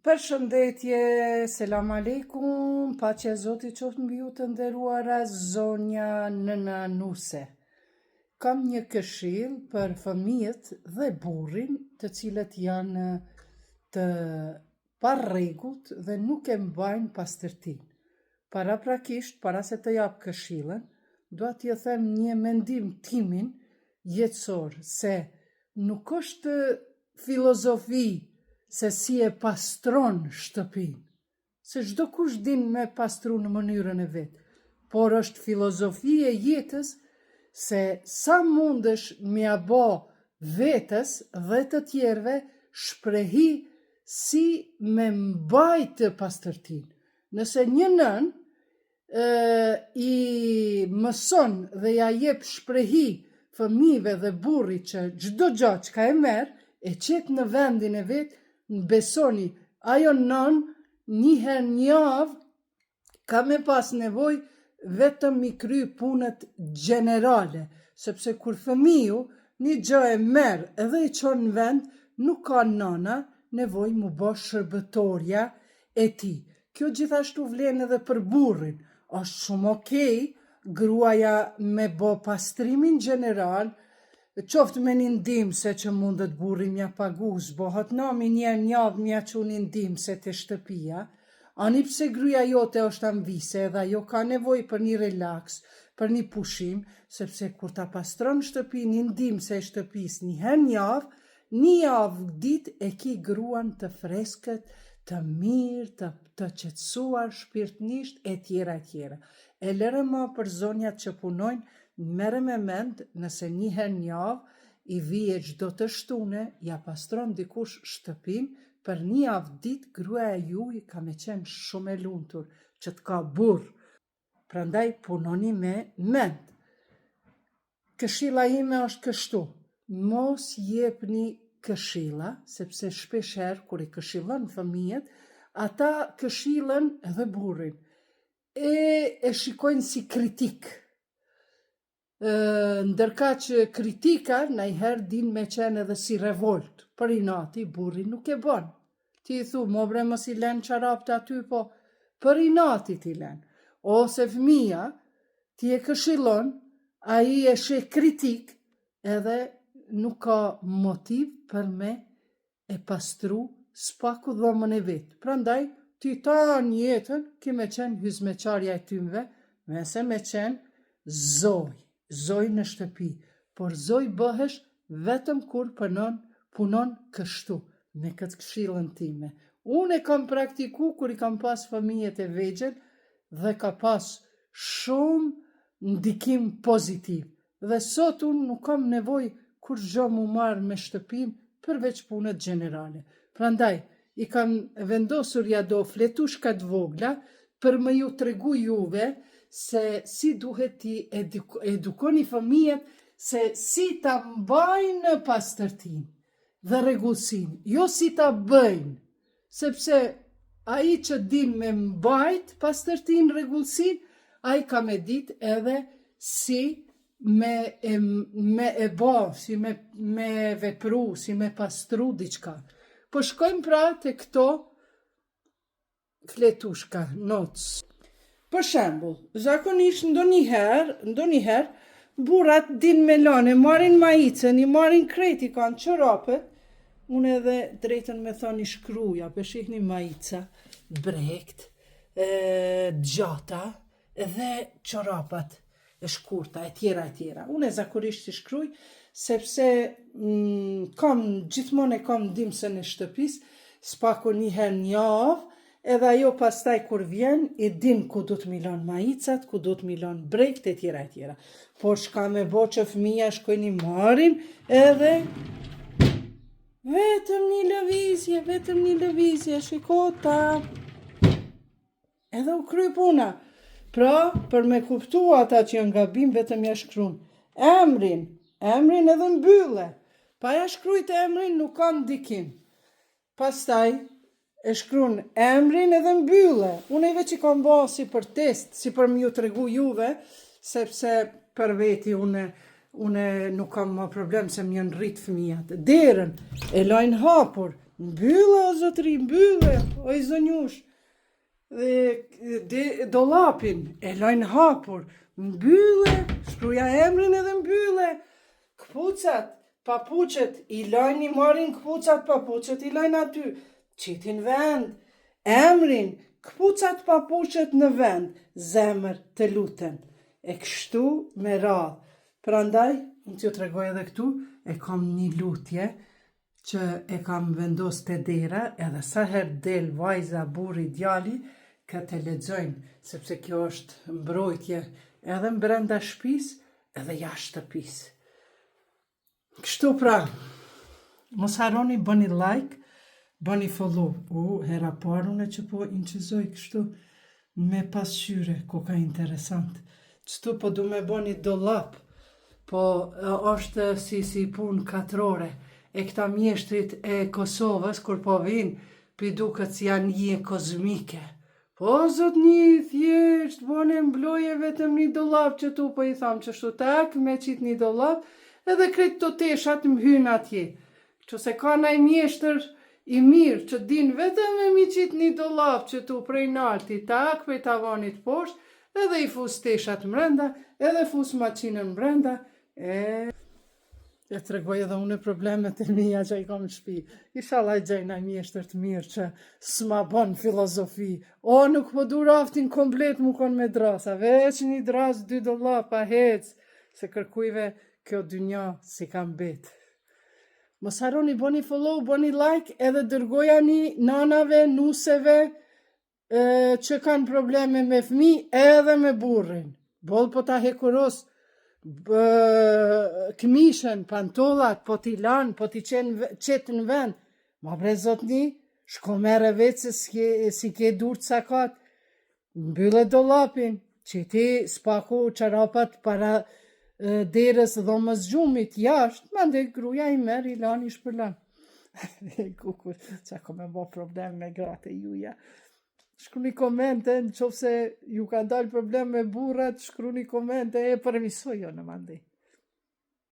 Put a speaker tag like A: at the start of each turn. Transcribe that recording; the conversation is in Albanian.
A: Përshëndetje, selam aleikum, paqja e Zotit qoftë mbi ju të nderuara zonja nëna nuse. Kam një këshillë për fëmijët dhe burrin, të cilët janë të parregullt dhe nuk e mbajnë pastërtinë. Paraprakisht, para se të jap këshillën, dua t'ju them një mendim timin jetësor se nuk është filozofi se si e pastron shtëpinë, se çdokush din me pastru në mënyrën e vet, por është filozofi e jetës se sa mundesh m'ia bo vetes dhe të tjerëve shprehi si me mbajtë pastërtinë. Nëse një nënë i mëson dhe ja jep shprehi fëmijëve dhe burrit që çdo gja çka e merr e qet në vendin e vet, më besoni, ajo nënë një herë në javë ka me pas nevojë vetëm m'i kry punët gjenerale, sepse kur fëmiu një gjë e merr edhe e çon në vend, nuk ka nëna nevojë m'u bo shërbëtorja e tij. Kjo gjithashtu vlen edhe për burrin. Është shumë okej gruaja me bo pastrimin gjeneral, qoftë me një ndihmëse që mundet burri m'ja pagu, s'bohet nami një herë n'javë m'ja çu një ndihmëse te shtëpia, ani pse gruaja jote është amvise edhe ajo ka nevojë për një relaks, për një pushim, sepse kur ta pastron shtëpinë një ndihmëse e shtëpisë një herë n'javë, Një javë ditë e ki gruan të freskët, të mirë, të të qetësuar shpirtnisht etj etj. E lëre ma për zonjat që punojnë, merre me mend nëse një herë në javë i vije çdo të shtune ja pastron dikush shtëpinë për një javë ditë gruaja juj ka me qenë shumë e lumtur që të ka burrë. Prandaj punoni me mend. Këshilla ime është kështu, mos jepni këshilla, sepse shpesh herë kur i këshillon fëmijët, ata këshillën edhe burrin e e shikojnë si kritikë. Ndërkaq kritika najherë din me qenë edhe si revolt, për inati burri nuk e bon. Ti i thu, mo bre mos i len çorapët aty, po për inati t'i len. Ose fëmija, ti e këshillon, ai e sheh kritikë, edhe nuk ka motiv për me e pastru s'paku dhomën e vet. Prandaj, ti tanë jetën ki me qenë hyzmeqarja e tymve, mese me qenë zojë, zojë në shtëpi, por zojë bëhesh vetëm kur punon, punon kështu, me këtë këshillën time. Unë e kam praktiku kur i kam pas fëmijët e vegjël dhe ka pas shumë ndikim pozitiv. Dhe sot unë nuk kam nevojë kurgjo m'u marrë me shtëpinë përveç punët gjenerale. Prandaj, i kam vendosur ja do fletushka të vogla për me ju tregu juve se si duhet t'i edukoni fëmijët se si ta mbajnë pastërtinë dhe rregullsinë, jo si ta bëjnë. Sepse ai që din me mbajt pastërtinë, rregullsinë, ai ka me dit edhe si me e, me e bo, si me, me vepru, si me pastru diçka. Po shkojmë pra te këto fletushka, notes. Për shembull, zakonisht ndonjëherë, ndonjëherë burrat din me lanë, e marrin maicën, i marrin krejt, i kanë çorapet, unë edhe drejtën me thonë i shkruja, pe shihni maica, brekt, e, gjata, edhe çorapat e shkurta, e tjera, e tjera. Unë e zakonisht i shkruj, sepse mm, kam, gjithmonë e kam ndihmësen e shtëpisë, s'paku një herë në javë, edhe ajo pastaj kur vjen, i din ku do të m'i lon maicat, ku do të m'i lon brekt, e tjera, e tjera. Por çka me bo që fëmija shkojnë i marrin, edhe vetëm një lëvizje, vetëm një lëvizje, shiko ta, Edhe u kry puna. Pra, për me kuptu ata që janë gabim, vetëm ja shkrun. Emrin, emrin edhe mbylle. Pa ja shkrujt emrin nuk ka ndikim. Pastaj, e shkrun emrin edhe mbylle. Unë e veç i kam ba si për test, si për m'ju tregu juve, sepse për veti unë une nuk kam më problem se më janë rrit fëmijat. Derën e lajnë hapur. Mbylle, o zotri, mbylle, o i zonjush. Dhe de, dollapin e lajnë hapur, mbylle, shkruja emrin edhe mbylle. Këpucat, papuqet, i lajnë, i marrin këpucat, papuqet, i lajnë aty. Qiti n'vend, emrin, këpucat, papuqet në vend, zemër të lutem. E kështu me radhë. Prandaj, unë t'ju tregoj edhe këtu, e kam një lutje që e kam vendos te dera, edhe sa herë del vajza, burri, djali, këtë e lexojnë, sepse kjo është mbrojtje edhe brenda shtëpisë, edhe jashtë shtëpisë. Kështu pra, mos harroni bëni like, bëni follow. U, hera parë unë që po inqizoj kështu me pasqyre, ku ka interesant. Qëtu po du me bo një dollap, po është si si punë katrore. E këta mjeshtrit e Kosovës, kur po vinë, pi duket si janë një kozmike. Po, zotni, thjesht, bone mbloje vetëm një dollap që tu po i tham qështu tak, me qitë një dollap, edhe krejt të teshat më hynë atje. Që se ka naj mjeshtër i mirë që din vetëm me mi qitë një dollap që tu prej nalti, tak, prej tavanit poshtë, edhe i fus teshat mrenda, edhe fus maqinën mrenda, e... E tregoj edhe unë problemet e mia që i kam në shtëpi. Inshallah e gjej naj mjeshtër të mirë që s'ma bon filozofi. O, nuk po du raftin komplet mu kon me drasa, veç një dras, dy dollapa, hec, se kërkujve kjo dynja si ka mbet. Mos harroni, boni follow, boni like, edhe dërgojani nanave, nuseve, e, që kanë probleme me fëmi edhe me burrin. Boll po ta hekuros bë, këmishën, pantollat, po t'i lan, po t'i qenë qetë në vend. Ma bre zotni, shko merre vetë se s'ke, si ke dur të sakat, mbylle dollapin, qiti s'paku çarapat para e, derës dhomës gjumit jashtë, mande gruaja i merr, i lan, i shpërlan. Kuku, qa ko me bo problem me gratë e juja. Shkruni komente, në qofë se ju ka dalë problem me burrat, shkruni komente, e përmisoj jo në mandej.